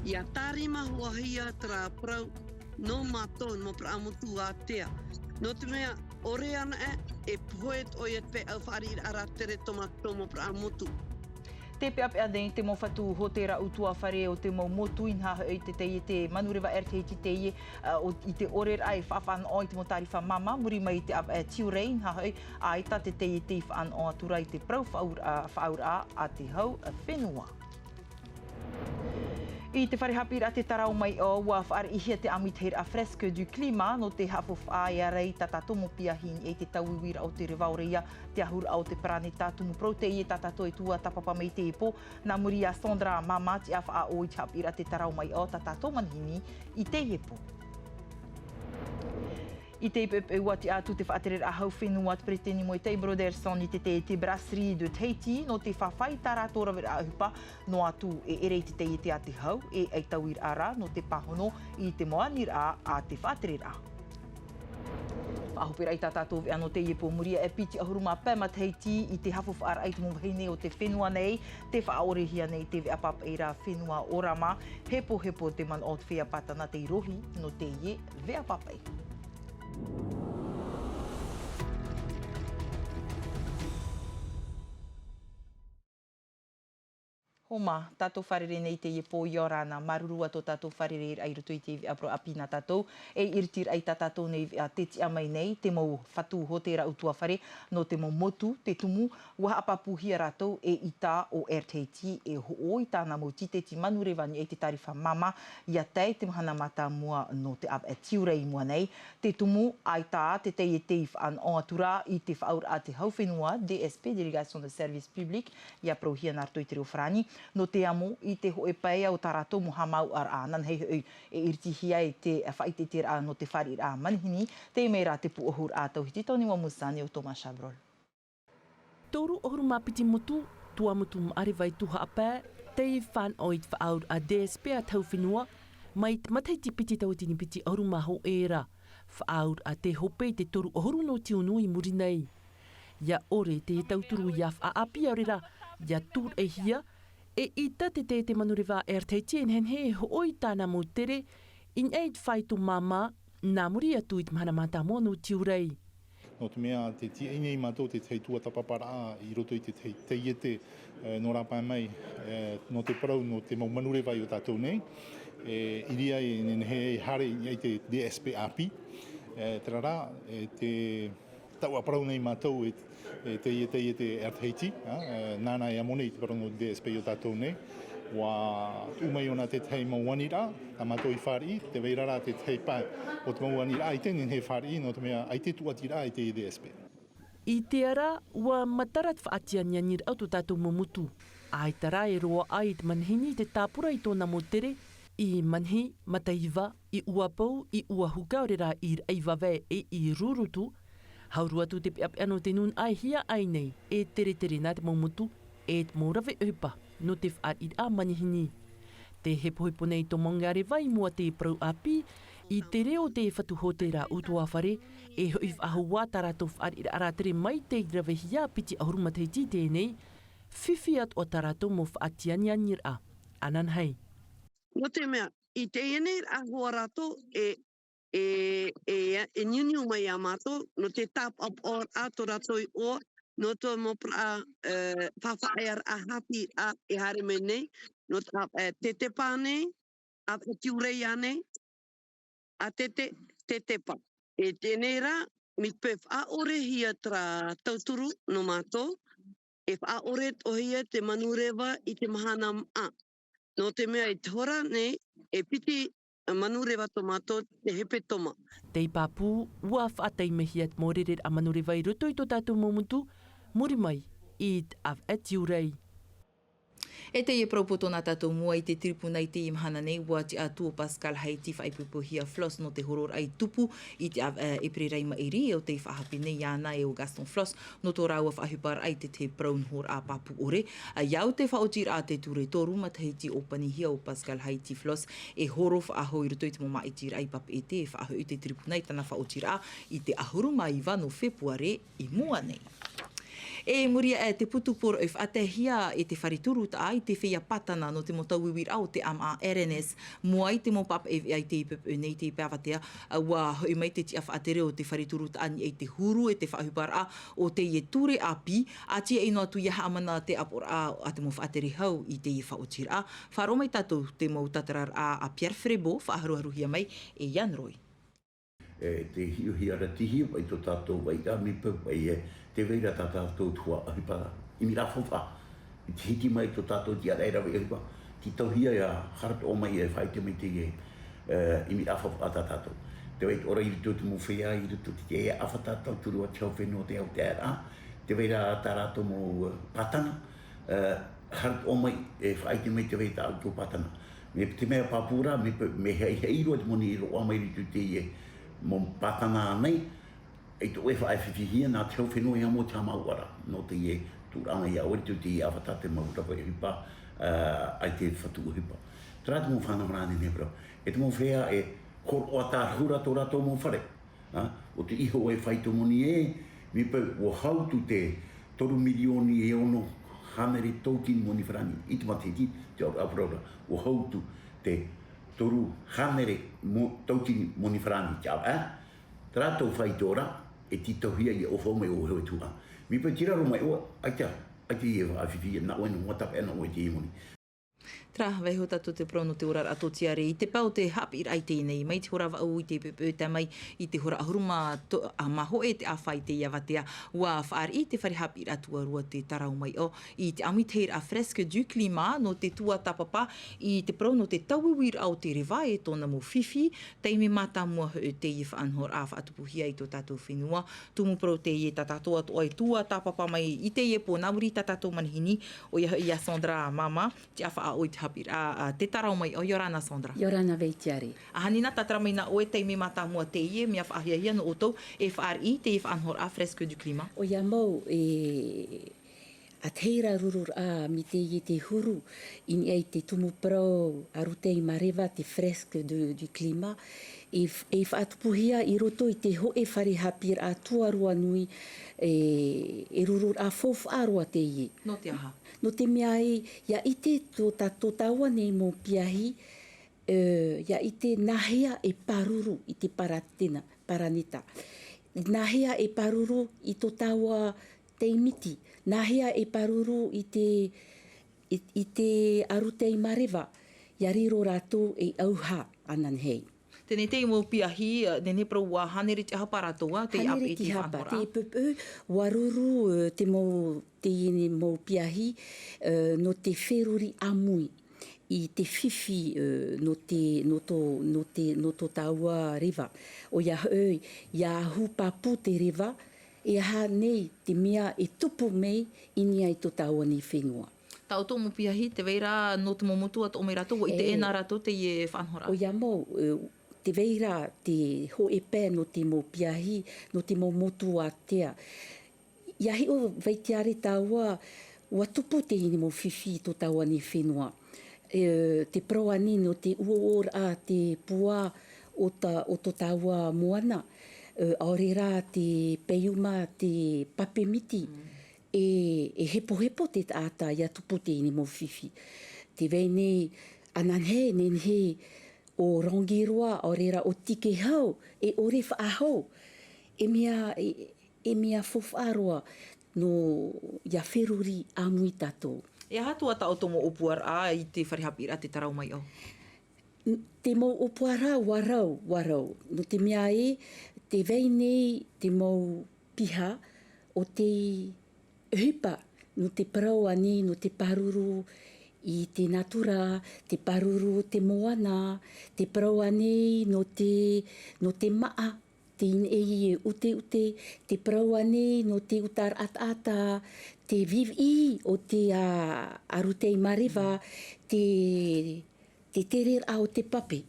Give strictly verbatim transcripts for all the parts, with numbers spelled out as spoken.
ia tārima hoahia terā parau nō mātou mau parau motu ātea. Nō te mea ʻore ana e pohe ʻoia te peʻau fāriʻiraʻa rātere tō mātou mau parau motu. Te peʻapeʻa nei te mau fatu hōtēra ʻutuāfare o te mau motu i nā hoʻi te taiete manureva rth teie i te ʻoreraʻa e faʻafanaʻo i te mau tārifa māmā muri mai i te ʻāvaʻe tiurai i nā hoʻi ʻaita te taiete i faʻanaʻo atu rā i te parau faʻauraʻa a te hau fenua. I te fare hāpiʻiraʻa te tarao mai ʻo ua faʻariʻihia te ʻāmuitahiraʻa fresque du climat nō te haʻafaʻaʻa e ara i tā tātou mau piahi i te tauiuiraʻa o te reva ʻore ia te ahuraʻa o te paraneta tumu parau teie tā tātou e tuatāpapa mai i teie pō. Nā muri iā sandra māmā tiʻa faʻaʻo i te hāpiʻiraʻa te tarao mai ʻo tā tātou manihini i teie pō. I te pepe ua tiʻa atu te faʻatereraʻa hau fenua te peretiteni moetai brotherson i te taiete brasserie de tahiti nō te fāfā i tā rātou raveraʻa ʻohipa noa atu e ʻere i te taiete a te hau e ʻaitauiraʻa rā nō te pāhono i te mau aniraʻa a te faʻatereraʻa. Faʻahoperaʻa i tā tātou veʻa nō teie pō muri aʻe piti ʻahuru mā pae matahiti i te haʻafaʻaʻaraʻa i te mau vahine o te fenua nei. Te faʻaʻorehia nei te veʻa pāpaʻi rā fenua ʻorama. Hepohepo te manaʻo o te feiā pātana tei rohi nō teie veʻa pāpaʻi. Homa tātou fārerei nei i teie pō i ora ana māuruuru atu tō tātou fārereiraʻa i roto i te veʻa parau ʻāpī nā tātou e iritiraʻa i tā tātou nei veʻa te tiʻa mai nei te mau fatu hōtēra ʻutuāfare nō te mau motu te tumu ua haʻapāpūhia rātou e ʻita o rht e hoʻo i tāna mau tīteti manureva i te tārifa māmā ia tae te mahana mātāmua nō te ʻāvaʻe tiurai i mua nei. Te tumu ʻaita te taiete i faʻanaʻo atu rā i te faʻauraʻa te hau fenua dsp délégation de service public ia parauhia nā roto i te reo farāni nō te amo i te hoʻe pae o tā rātou mau haʻamāuʻaraʻa nāna hei hoʻi e iritihia i te faʻaiteiteraʻa nō te fāriʻiraʻa manihini. Tei mai rā te pūʻohuraʻa tauhiti tony wamusani o thomas chabrol. Toru ʻahuru mā piti motu tuamotu maʻareva i tuhaʻa pae tei fānaʻo i te faʻaauraʻa dsp a te hau fenua mai te matahiti piti tauatini piti ʻahuru mā hōʻē ra. Faʻaauraʻa te hope i te toru ʻahuru nō tiunu i muri nei. Ia ʻore te tauturu ia faʻaʻāpī ʻaore rā ia tūraʻihia e ʻita te taiete manureva rht e nehenehe e hoʻo i tāna mau tere i niʻa i te faito māmā nā muri atu i te mahana mātāmua nō tiurai. Nō te mea te tiaʻi nei mātou te tahi tuatāpaparaʻa i roto i te tahi taiete nō rāpae mai nō te parau nō te mau manureva i ō tātou nei e ʻiri ai e nehenehe e haere i niʻa i te dsp ʻāpī. Terā rā e te taʻua parau nei mātou e teie taiete air tahiti nāna e amo nei i te parau nō dsp i ō tātou nei. Ua tuʻu mai ʻōna tētahi mau aniraʻa tā mātou i fāriʻi te vaira rā tētahi pae o te mau aniraʻa ʻaita e nehenehe e fāriʻi nō te mea ʻaita e tūʻatiraʻa i te dsp. I te ara ua matara te faʻatianianiraʻa o tō tātou mau motu. ʻAita rā e roaʻa i te manihini i te tāpura i tōna mau tere i manihi, mataiva, i uapou, i uahuka ʻaore rā i raʻi vave e i rūrutu. Hauru atu te peʻapeʻa nō te nūnaʻa e hiaʻai nei e teretere nā te mau motu e te mau rave ʻohipa nō te faʻariʻiraʻa manihini. Te hepohepo nei tō maungareva i mua te parau ʻāpī i te reo o te fatu hōtēra ʻutuāfare e hoʻi faʻahou ā tā rātou faʻariʻiraʻa rātere mai tei ravehia piti ʻahuru matahiti i teie nei. Fifi atu ā tā rātou mau faʻatianianiraʻa ananahi. Nō te mea i teie nei rā hoʻi rātou e e e e niuniu mai iā mātou nō te tāpaʻopaʻoraʻa tō rātou iʻoa nō tō mau paraʻa faʻaearaʻa hāpiʻiraʻa e haere mai nei nō te tetepa nei a tiurai ānei a tete tetepa. E tēnei rā mea faʻaʻorehia terā tauturu nō mātou e faʻaʻore tohia te manureva i te mahana maʻa. Nō te mea i te hora nei e piti manureva tō mātou te hepetoma. Tei pāpū ua faʻataimahia te mau rereraʻa manureva i roto i tō tātou mau motu muri mai i te ʻāvaʻe tiurai. E teie parau poto nā tātou mua i te tiripuna i teie mahana nei ua tiʻa atu o pascal haiti faʻaipoipohia floss nō te horoʻaraʻa i tupu i te ʻāvaʻe ʻeperēra i maʻiri o tei faʻahape nei iāna e o gaston floss nō tō rāua faʻaʻohiparaʻa i te tahi parau nohoraʻa pāpū ʻore. Ia au te faʻaotiraʻa te ture toru matahiti ʻōpanihia o pascal haiti floss e horo faʻahou i roto i te mau māʻitiraʻa i papeʻete e faʻahoʻi te tiripuna i tāna faʻaotiraʻa i te ʻahuru mā iva nō fepuare i mua nei. E muri aʻe te putu poro e faʻataehia e te fare turu taʻa i te feiā pātana nō te mau tauiuiraʻa o te ʻāmaʻa R N S. Mua i te mau pāpaʻi i te pepe nei te peavatea, ua hoʻi mai te tiʻa faʻatere o te fare turu taʻa i te huru e te faʻaʻohiparaʻa o teie ture ʻāpī. ʻĀtīaʻi noa atu ia haʻamana te ʻāpoʻoraʻa a te mau faʻatere hau i teie faʻaotiraʻa. Faʻaroʻo mai tātou te mau tātararaʻa a Pierre Frébault, faʻaharuharuhia mai e Ian Roy. E te hiʻohia ratihi vai tō tātou vai rā mipa vai e te vai rā tā tātou tuhaʻa ʻohipa ʻimiraʻa faufaʻa i te hiki mai tō tātou tiʻaraʻa e rave ʻohipa. Tītauhia ia haratoʻa mai e faʻaite mai teie ʻimiraʻa faufaʻa tā tātou. Te vai ora i roto te mau feiā i roto te ʻāfa tā tātou rua te hau fenua o te autaearaʻa, te vai rā tā rātou mau pātana, haratoʻa mai e faʻaite mai te vai tā ʻoutou pātana. Me te mea pāpū rā me haʻihaʻi roa te moni i roʻa mai roto i teie mau pātana nei. I tō ʻoe faʻafifi hia nā te hau fenua ia mau te hāmauʻaraʻa nō teie tūraʻa mai ia ʻoe roto i teie ʻāfa tā te mau rave ʻohipa, ʻai te fatu ʻohipa. Terā te mau faʻanahoraʻa nei nei parau e te mau feiā e horoʻa tārahu rā tō rātou mau fare. ʻO te iho e fai tō moni e mipa ua hau atu te toru mirioni e ono hānere tauatini moni farāni i te matahiti. Te auraʻa parau rā ua hau atu te toru hānere tauatini moni farāni te ʻāvaʻe. Terā tō fai tō rā e tītauhia ia ʻohou mai ʻo hau e tuhaʻa mipa tiraro mai ʻoe. ʻAita ʻaita ia faʻafifi ia nā ʻoe nō hua tapeʻa nā ʻoe teie moni. Terā vaiho tātou te parau nō te oraraʻa tōtiare i te pae o te haʻapiʻiraʻa i teie nei mai te hora vaʻu i te pepe tae mai i te hora ʻahuru mā hōʻē te ʻāfa i teie avatea. Ua faʻariʻi te fare haʻapiʻiraʻa tuarua te tarau mai ʻo i te ʻāmuitahiraʻa Fresque du Climat nō te tuatāpapa i te parau nō te tauiuiraʻa o te reva e tōna mau fifi. Taime mātāmua hoʻi teie faʻanahoraʻa faʻatupuhia i tō tātou fenua. Tumu parau teie tā tātou atoʻa e tuatāpapa mai i teie pō nā muri i tā tātou manihini. ʻOia hoʻi ia Sandra Mama. Te ʻāfaʻa ʻoe i te haʻapiʻiraʻa te tarau mai ʻoe. ʻIa ora na Sandra. ʻIa ora na Vaitiare. ʻAhani nā tātara mai nā ʻoe taime mātāmua teie mea faʻahiahia nō ʻoutou e faʻariʻi teie faʻanahoraʻa Fresque du Climat. ʻOia mau e a te heira rururaʻa mai teie te huru i niʻa i te tumu parau arutei mā reva te Fresque du Climat. E faʻatupuhia i roto i te hōʻē fare haʻapiʻiraʻa tuarua nui e rururaʻa faufaʻa roa teie. Nō te aha? Nō te mea ia ʻite tō tāua nei mau piahi ia ʻite nāhea e pāruru i te paraneta. Nāhea e pāruru i tō tāua tei miti? Nāhea e pāruru i te arutei mā reva? Ia riro rātou ei ʻauha ananahi. Tēnei te mau piahi, nehenehe parau ua hānere te hapa rātou ā tei ʻāpeʻe i te hapa te pūpū. Ua ruru te mau teie nei mau piahi nō te feruri ʻāmui i te fifi nō tō tāua reva. ʻOia hoʻi ia ahu pāpū te reva e aha nei te mea e tupu mai i niʻa i tō tāua nei fenua. Tā ʻoutou mau piahi te vai ra nō te mau motu atoʻa mai rātou ua ʻite ʻē nā rātou teie faʻanahoraʻa. ʻOia mau te vai ra te hōʻē pae nō te mau piahi nō te mau motu ātea. Ia hiʻo Vaitiare tāua ua tupu teie nei mau fifi i tō tāua nei fenua. Te parau ānei nō te uouoraʻa te pua o tō tāua moana. ʻAore rā te peiuma te pape miti. E hepohepo te taʻata ia tupu teie nei mau fifi. Te vai nei ananahi nehenehe ʻo rangi roa ʻaore rā ʻo tike hau e ʻore faʻahou. E mea e mea faufaʻa roa nō ia feruri ʻāmui tātou. E aha atu ā tā ʻoutou mau ʻōpuaraʻa i te fare haʻapiʻiraʻa te tarau mai ʻo? Te mau ʻōpuaraʻa ua rau ua rau nō te mea ē te vai nei te mau piha o te ʻohipa nō te parau ānei nō te pāruru i te natura, te pāruru o te moana, te parau ānei nō te nō te maʻa, te ʻineʻei e ʻuteʻute, te parau ānei nō te uta raʻataʻata, te viviʻi o te arutei mā reva, te te tereraʻa o te pape.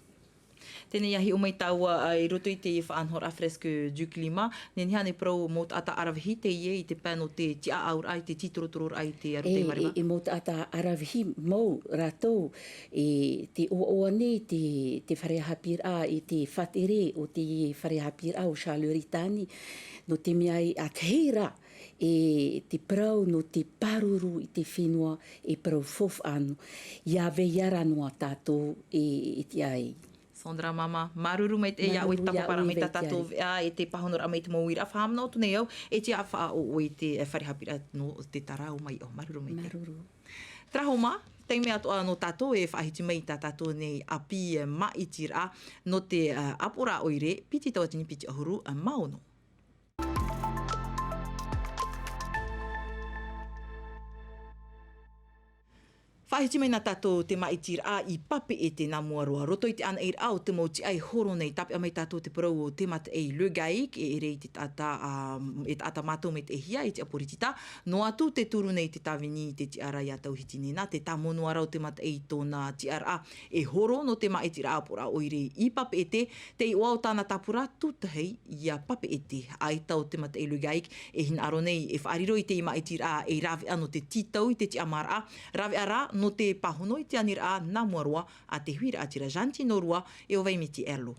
Tēnei ia hiʻo mai tāua i roto i te faʻanahoraʻa Fresque du Climat, nehenehe ānei parau mau taʻata ʻaravihi teie i te pae nō te tiʻaʻauraʻa i te tītorotororaʻa i te arutei mā reva? E mau taʻata ʻaravihi mau rātou e te ʻoaʻoa nei te fare haʻapiʻiraʻa i te faʻatere o te fare haʻapiʻiraʻa o Charles Ritani. Nō te mea ē a te heira E te parau nō te pāruru i te fenua e parau faufaʻa noa. ʻIa vai ra noa tātou e, e tiʻa ai. Sandra Mama, māuruuru maitaʻi iā ʻoe. Māuruuru iā ʻoe. Tāpaparaʻa mai tā tātou veʻa e te pāhonoraʻa mai te mau uiraʻa faʻamanatu nei au, e tiʻa faʻaʻoʻo i te, e, fare haʻapiʻiraʻa nō te tārau mai ʻo māuruuru maitaʻi. Māuruuru. Terā Homa, taime atoʻa nō tātou e faʻahiti mai i tā tātou nei ʻāpī, e, māʻitiraʻa nō te, e, ʻāpoʻoraʻa ʻoire, piti tauatini piti ʻahuru mā ono. Faʻahiti mai na tātou te māʻitiraʻa i Papeʻete nā mua roa, roto i te ʻanaʻiraʻa o te mau tiʻa e horo nei. Tāpeʻa mai tātou te parau o te mataʻi Le GAIC, e ʻere i te taʻata, a, e taʻata mātou maitaʻihia, e tiʻa poritita, noa atu te turu nei te tāvini i te tiʻaraʻa iā Tauhiti Nena, te tāmau noa ra o te mataʻi i tōna tiʻaraʻa e horo nō te māʻitiraʻa ʻāpoʻoraʻa ʻoire i Papeʻete, te iʻoa o tāna tāpura tūtahi iā Papeʻete. ʻAita o te mataʻi Le GAIC e hinaʻaro nei e faʻariro i te māʻitiraʻa e rāveʻa nō te tītau i te tiʻamāraʻa, rāveʻa rā nō te pāhono i te aniraʻa nā mua roa a te huiraʻatira Jantino Rua e ʻo Vaimiti Erlo.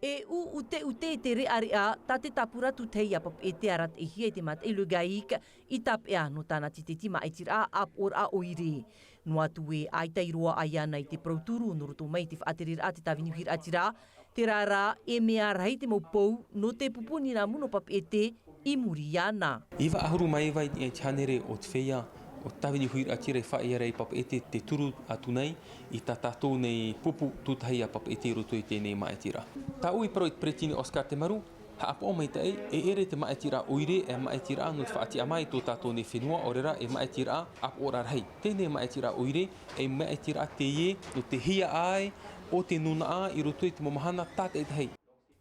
E ʻuʻuteʻute te reʻareʻa tā te tāpura tūtahi iā Papeʻete e arataʻihia e te mataʻi Le GAIC i tāpeʻa nō tāna tīteti māʻitiraʻa ʻāpoʻoraʻa ʻoire. Noa atu ē, ʻaita i roaʻa iāna i te parau turu nō roto mai i te faʻatereraʻa a te tāvini huiraʻatira, terā rā, e mea rahi te mau pou nō te pupu nīnamu nō Papeʻete i muri iāna. Iva ʻahuru mā iva i te hānere o te feiā o te tāvini huiraʻatira e faʻaea ra i Papeʻete te turu atu nei i tā tātou nei pupu tūtahi iā Papeʻete i roto i teie māʻitiraʻa. Tāʻu i parau i te peretiteni Oscar Temaru, haʻapaʻo maitaʻi, e ʻere te māʻitiraʻa ʻoire e māʻitiraʻa nō te faʻatiʻa mai i tō tātou nei fenua, ʻaore rā, e māʻitiraʻa ʻāpoʻoraʻa rahi. Teie māʻitiraʻa ʻoire, e māʻitiraʻa teie nō te hiaʻai o te nūnaʻa i roto i te mau mahana tātaʻitahi.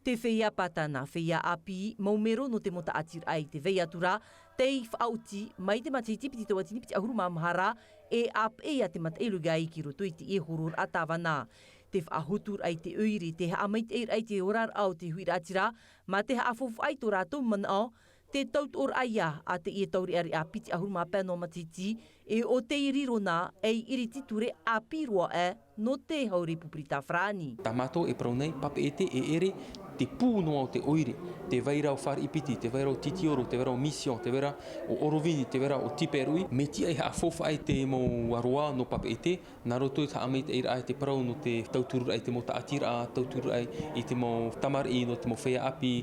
Te feiā Pātana, feiā ʻāpī, mau mero nō te mau tāʻatiraʻa i te vai atu ra, tei faʻaoti mai te matahiti piti tauatini piti ʻahuru mā maha ra, e ʻāpeʻe iā te mataʻi Le GAIC i roto i teie hororaʻa tāvana. Te faʻahoturaʻa i te ʻoire, te haʻamaitaʻiraʻa i te oraraʻa o te huiraʻatira, mā te haʻafaufaʻa i tō rātou manaʻo, te tautoʻoraʻa ia a teie taureʻareʻa piti ʻahuru mā pae noa matahiti, e ʻo tei riro na ei iriti ture ʻāpī roa aʻe nō te hau Repupirita Farāni. Tā mātou e parau nei, Papeʻete e ʻere te pū noa o te ʻoire, te vai ra ʻo Fāriʻi Piti, te vai ra ʻo Titioro, te vai ra ʻo Mission, te vai ra ʻo Orovini, te vai ra ʻo Tiperuʻi, mea tiʻa e haʻafaufaʻa i te mau aroā nō Papeʻete, nā roto i te haʻamaitaʻiraʻa i te parau nō te tautururaʻa i te mau tāʻatiraʻa, tautururaʻa i te mau tamariʻi nō te mau feiā ʻāpī.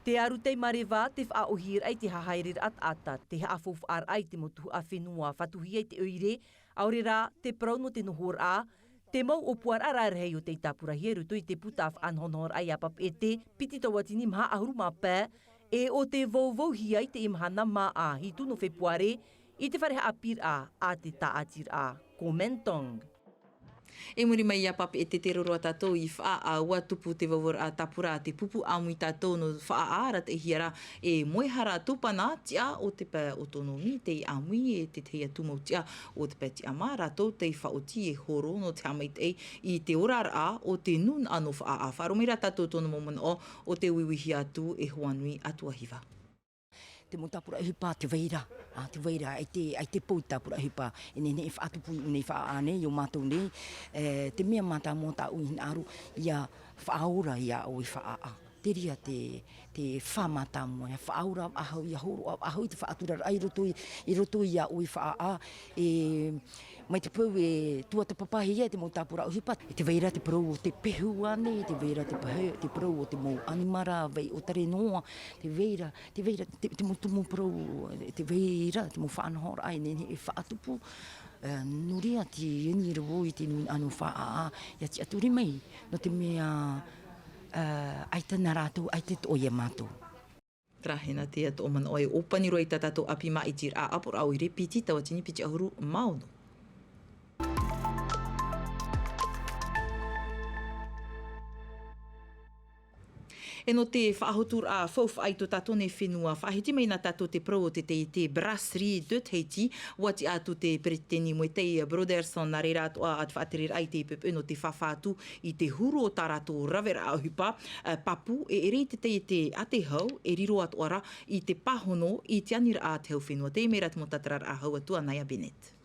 Te arutei mareva, te faʻaʻohiraʻa i te hahaereraʻa taʻata, te haʻafaufaʻaraʻa i te mau tuhaʻa fenua fatuhia i te ʻoire, ʻaore rā, te parau nō te nohoraʻa, te mau ʻōpuaraʻa rarahi o tei tāpurahia i roto i te puta faʻanahonahoraʻa iā Papeʻete, piti tauatini maha ʻahuru mā pae, e ʻo te vauvauhia i teie mahana māʻa hitu nō Fepuare, i te fare haʻapiʻiraʻa a te tāʻatiraʻa Kuomintang. I muri mai iā Papeʻete, tē roro ā tātou i Faʻaʻā, ʻua tupu te vauvau tāpura a te pupu ʻāmui tātou nō Faʻaʻā, arataʻihia ra e Moehara Tupana, tiʻa o te pae ʻōtonomi, tei ʻāmui e te tahi atu mau tiʻa o te pae tiʻamā, rātou tei faʻaoti e horo nō te haʻamaitaʻi i te oraraʻa o te nūnaʻa nō Faʻaʻā. Faʻaroʻo mai rā tātou tōna mau manaʻo, ʻo tē uiuihia atu e Hoanui Atuahiva. Te mau tāpura ʻohipa tē vai ra, ā, tē vai ra, ʻaita, ʻaita e pou tāpura ʻohipa, e nehenehe e faʻatupu i ʻō nei Faʻaʻā nei, i ʻō mātou nei, e, te mea mātāmua tāʻu i hinaʻaro, ʻia faʻaora iā ʻoe Faʻaʻā. Te reira te, te fā mātāmua, ʻia faʻaora faʻahou, ʻia hōroʻa faʻahou i te faʻaturaraʻa i roto i, i roto iā ʻoe Faʻaʻā, e, mai te peu e tuatāpapahia e te mau tāpura ʻohipa, e tē vai ra te parau o te pehu ānei, tē vai ra te pehu, te parau o te mau ʻanimara vai ʻōtare noa, tē vai ra, tē vai ra te, te mau, te mau parau, tē vai ra te mau faʻanahoraʻa e nehenehe e faʻatupu, e, nō reira te ani ra vau i te nūnaʻa nō Faʻaʻā, ʻia tiʻaturi mai, nō te mea, e, ʻaita nā rātou, ʻaita e toʻo iā mātou. Terā hina te atoʻa manaʻo e ʻōpani roa i tā tātou ʻāpī māʻitiraʻa ʻāpoʻoraʻa ʻoire, piti tauatini piti ʻahuru mā ono. E nō te faʻahoturaʻa faufaʻa i tō tātou nei fenua, faʻahiti mai na tātou te parau o te taiete Brasserie de Tahiti, ʻua tiʻa atu te peretiteni Moetai Brotherson, nā reira atoʻa ā te faʻatereraʻa i te pepe nō te fāfā atu i te huru o tā rātou raveraʻa ʻohipa, ā, pāpū, e ʻere i te taiete a te hau, e riro atoʻa ra i te pāhono i te aniraʻa a te hau fenua. Teie mai rā te mau tātararaʻa hau atu a Naya Bennett.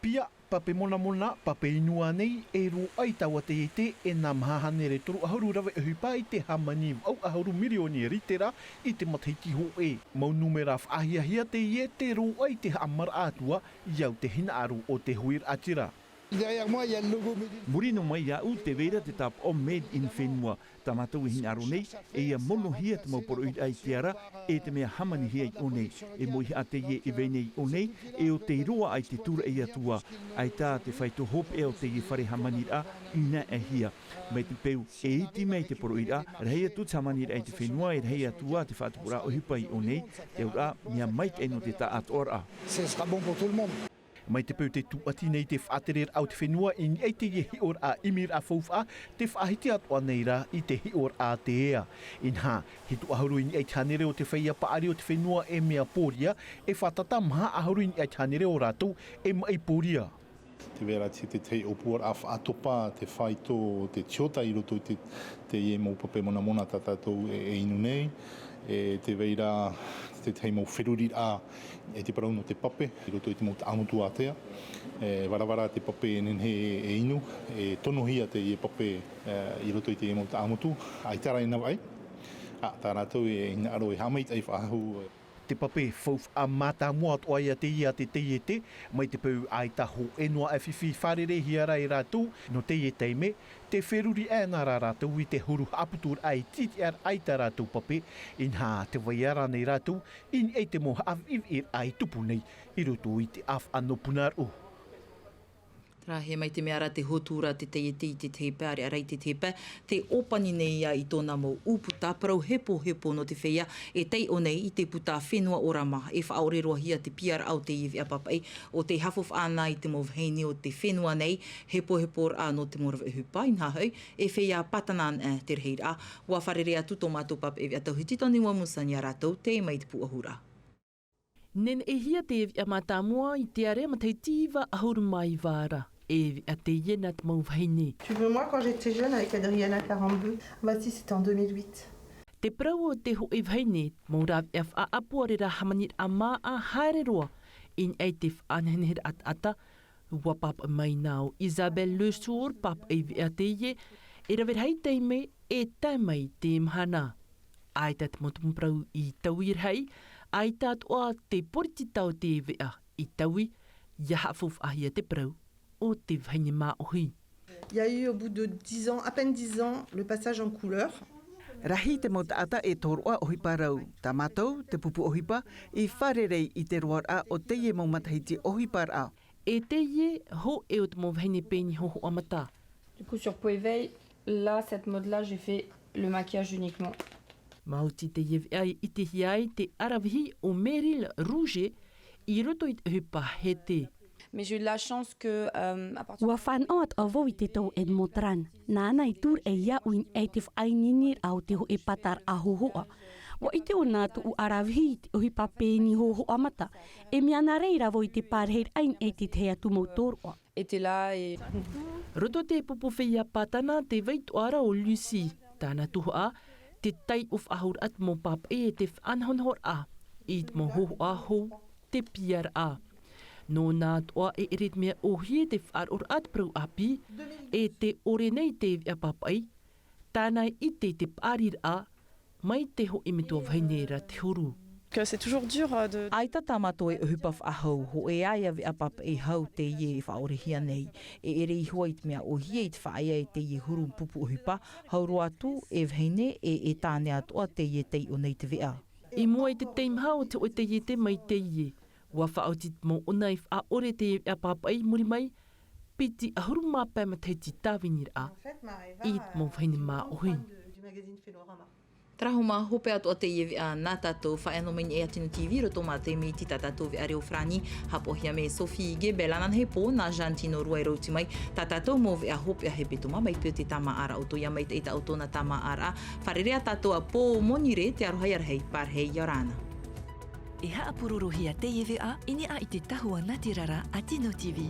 Pia, Pape monamona, pape inu ānei, e roaʻa i taua taiete e nā maha hānere toru ʻahuru rave ʻohipa i te hāmani vaʻu ʻahuru mirioni ritera i te matahiti hōʻē. Mau nūmera faʻahiahia teie, te roaʻa i te haʻamaraʻa atu ā i au te hinaʻaro o te huiraʻatira. Derrière moi, il y a le logo Made in Muri noa mai iāʻu tē vai ra te tāpaʻo Made in Fenua. Tā mātou e hinaʻaro nei, e ia monohia te mau poroʻi raʻa i te ara, e te mea hāmanihia i ʻō nei. E moihaʻa teie e vai nei i ʻō nei, e ʻo tei roaʻa i te tūraʻi atu ā, ʻaita te faito hopeʻa o teie fare hāmani raʻa i naʻehia. Mai te peu e iti mai te poroʻi raʻa, rahi atu te hāmani raʻa i te fenua, e rahi atu ā te faʻatupuraʻa ʻohipa i ʻō nei, te auraʻa, mea maitaʻi nō te taʻatoʻaraʻa. Ce sera bon pour tout le monde. Mai te peu tē tūʻati nei te faʻatereraʻa o te fenua i niʻa i teie hiʻoraʻa ʻimiraʻa faufaʻa, tē faʻahiti atoʻa nei rā i te hiʻoraʻa a te ea. Inaha, hitu ʻahuru i niʻa i te hānere o te feiā paʻari o te fenua e mea pōria, e fātata maha ʻahuru i niʻa i te hānere o rātou e maʻi pōria. Tē vai ra te, te tahi ʻōpuaraʻa faʻatopa, te faito, te tiota i roto i te, teie mau pape monamona tā tātou e, e inu nei, e tē vai ra te tahi mau feruriraʻa e te parau nō te pape i roto i te mau taʻamotu ātea. E varavara te pape e nehenehe e inu, e tonohia teie pape, e, i roto i teie mau taʻamotu, ʻaita rā e navaʻi. Ā, tā rātou e hinaʻaro e haʻamaitaʻi faʻahou. Te pape faufaʻa mātāmua atoʻa ia teie a te taiete, mai te peu ʻaita hōʻē noa e fifi fārereihia ra e rātou, nō teie taime, tē feruri aʻe na rā rātou i te huru haʻaputuraʻa i te tiʻaraʻa i tā rātou pape, inaha tē vai ra rānei rātou i niʻa i te mau haʻaviʻiviʻiraʻa i tupu nei i roto i te ʻāfaʻa nō Punaʻauia. Terā, mai te mea ra tē hotu ra te taiete i te tahi pae, ʻāreʻa rā i te tahi pae, tē ʻōpani nei ia i tōna mau ʻūputa parau hepohepo nō te feiā e taiʻo nei i te puta Fenua ʻOrama. E faʻaʻore roa hia te piaraʻa o teie veʻa pāpaʻi, ʻo tē haʻafaʻafaʻa na i te mau vahine o te fenua nei, hepoheporaʻa nō te mau rave ʻohipa, inaha hoʻi, e feiā pātana ana te rahiraʻa. ʻUa fārerei atu tō mātou pāpaʻi veʻa tauhiti Toni Wamusa nā rātou, tei mai te pūʻohuraʻa. Neneʻihia te veʻa mātāmua i te ʻāreʻa matahiti iva ʻahuru mā iva ra, e veʻa teie nā te mau vahine. Tu veux, moi, quand j'étais jeune, avec Adriana quarante-deux. Bah si, c'était en deux mille huit. Te parau o te hōʻē vahine, mau rāveʻa faʻaʻapu ʻāreʻa hāmaniraʻa māʻa haere roa i niʻa i te faʻaneheneheraʻa taʻata, ʻua pāpaʻi mai na ʻo Isabelle Le Sourd, pāpaʻi veʻa teie, e rave rahi taime e tae mai te mahana. ʻAita te mau tumu parau i taui rahi, ʻaita atoʻa te poritita o te veʻa i taui, ʻia haʻafaufaʻahia te parau o te vahine māʻohi. Il y a eu au bout de dix ans, à peine dix ans, le passage en couleur. Rahi te mau taʻata e tōroʻa ʻohipa rau. Tā mātou, te pupu ʻohipa, i fārerei i te roaraʻa o teie mau matahiti ʻohiparaʻa. E teie hōʻē o te mau vahine pēni hōhoʻa mata. Du coup, sur Peau Éveil, là, cette mode-là, j'ai fait le maquillage uniquement. Maoti teie veʻa i ʻitehia ai te ʻaravihi ʻo Meryl Rouget i roto i te ʻohipa hete. Mais j'ai eu de la chance que, euh, à partir ʻUa fānaʻo atoʻa vau i te tau Edmond Tran. Nāna i tūraʻi iāʻu i niʻa i te faʻaineineraʻa o te hōʻē pātaraʻa hōhoʻa. ʻUa ʻite ʻōna tōʻu ʻaravihi i te ʻohipa pēni hōhoʻa mata. E mea nā reira vau i te pārahiraʻa i niʻa i te tahi atu mau tōroʻa. Était là et Roto te pupu feiā pātana te vaitoʻa ra ʻo Lucy. Tāna tuhaʻa, te taiʻo faʻahou raʻa te mau pāpaʻi e te faʻanahonahoraʻa i te mau hōhoʻa hou, te piaraʻa. Nōna atoʻa e ʻere i te mea ʻōhie te faʻaroʻoraʻa te parau ʻāpī, e tē ʻore nei te veʻa pāpaʻi, tāna e ʻite i te paʻariraʻa, mai te hōʻē metua vahine ra te huru. Que c'est toujours dur, euh, de ʻAita tā mātou e ʻohipa faʻahou, hōʻē ā ia veʻa pāpaʻi hau teie e faʻaʻorehia nei. E ʻere iho ā i te mea ʻōhie i te faʻaea e teie huru pupu ʻohipa, hau roa atu e vahine e, e tāne atoʻa teie taiʻo nei te veʻa. I mua i te teimaha o te hōʻē taiete mai teie, ʻua faʻaoti te mau ʻona i faʻaʻore te veʻa pāpaʻi i muri mai, piti ʻahuru mā pae matahiti tāviniraʻa i te mau vahine māʻohi. Terā hoʻi, hope atoʻa teie veʻa nā tātou. Faʻaea noa mai nei e Tino TV i roto mā te miti tā tātou veʻa reo farāni, haʻapaʻohia mai e Sophie Gebel. Ananahi pō nā Jean Tino Rua e rauti mai tā tātou mau veʻa hopeʻa hepetoma mai te peu te tāmāʻaraʻa o tō ia maitaʻi tā ʻoutou nā tāmāʻaraʻa. Fārerei ā tātou ā pō Monirē, te aroha ia rahi, pārahi, ʻia ora na. E haʻapurorohia teie veʻa i niʻa i te tahua nā te rara a Tino TV.